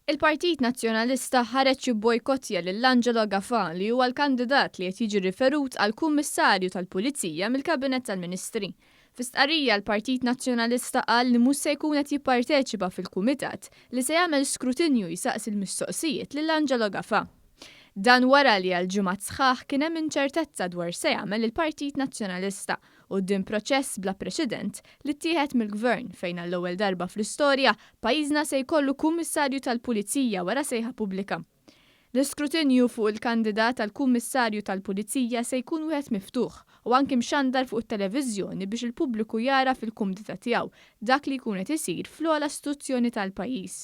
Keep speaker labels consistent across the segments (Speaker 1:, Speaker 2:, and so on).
Speaker 1: Il-Partit Nazzjonalista ħareġ jibbojkottja lil Angelo Gafà li huwa l-kandidat li qed jiġi riferut għal Kummissarju tal-Pulizija mill-Kabinett tal-Ministri. Fi stqarrija l-Partit Nazzjonalista qal li mhux se jkun qed jipparteċipa fil-kumitat li se jagħmel skrutinju jsaqsi l-mistoqsijiet lil Angelo Gafà. Dan wara li għal ġimgħat sħaħ kien hemm inċertezza dwar x'se jagħmel il-Partit Nazzjonalista quddiem proċess bla preċedent li ttieħed mill-Gvern fejn għall-ewwel darba fl-istorja pajjiżna se jkollu Kummissarju tal-Pulizija wara sejħa pubblika. L-iskrutinju fuq il-kandidat għal Kummissarju tal-Pulizija se jkun wieħed miftuħ u anki mxandar fuq it-televiżjoni biex il-pubbliku jara fil-kumdità tiegħu dak li jkun qed isir fl-ogħla istituzzjoni tal-pajjiż.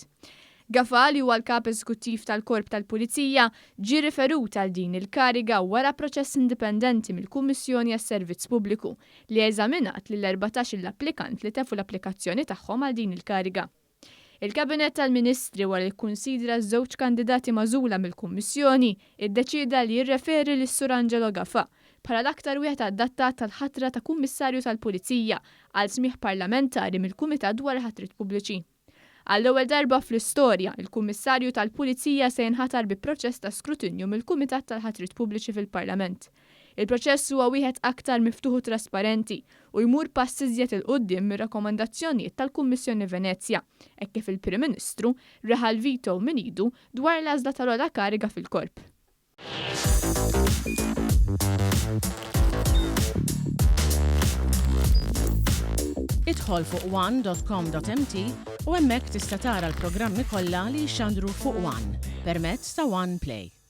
Speaker 1: Gafà, li huwa l-Kap Eżekuttiv tal-Korp tal-Pulizija, ġie riferut għal din il-kariga wara proċess indipendenti mill-Kummissjoni għas-Servizz Pubbliku li eżaminat lill-erbatax-il applikant li tefgħu l-applikazzjoni tagħhom għal din il-kariga. Il-Kabinett tal-Ministri, wara li kkunsidra ż-żewġ kandidati magħżula mill-Kummissjoni, iddeċieda li jirreferi lis-Sur Angelo Gafà bħala l-aktar wieħed adattat għall-ħatra ta' Kummissarju tal-Pulizija għal smigħ parlamentari mill-Kumitat dwar il-Ħatriet Pubbliċi. Għall-ewwel darba fl-istorja, il-Kummissarju tal-Pulizija se jinħatar bi proċess ta' skrutinju mill-Kumitat tal-Ħatriet Pubbliċi fil-Parlament. Il-proċess huwa wieħed aktar miftuħ u trasparenti u jmur pass iżjed 'il quddiem mir-rakkomandazzjonijiet tal-Kummissjoni Venezja, hekk kif il-Prim Ministru reħa l-veto minn idu dwar l-għażla tal-ogħla kariga fil-Korp.
Speaker 2: Idħol fuq one.com.mt u hemmhekk tista' tara l-programmi kollha li jixxandru fuq One permezz ta' One Play.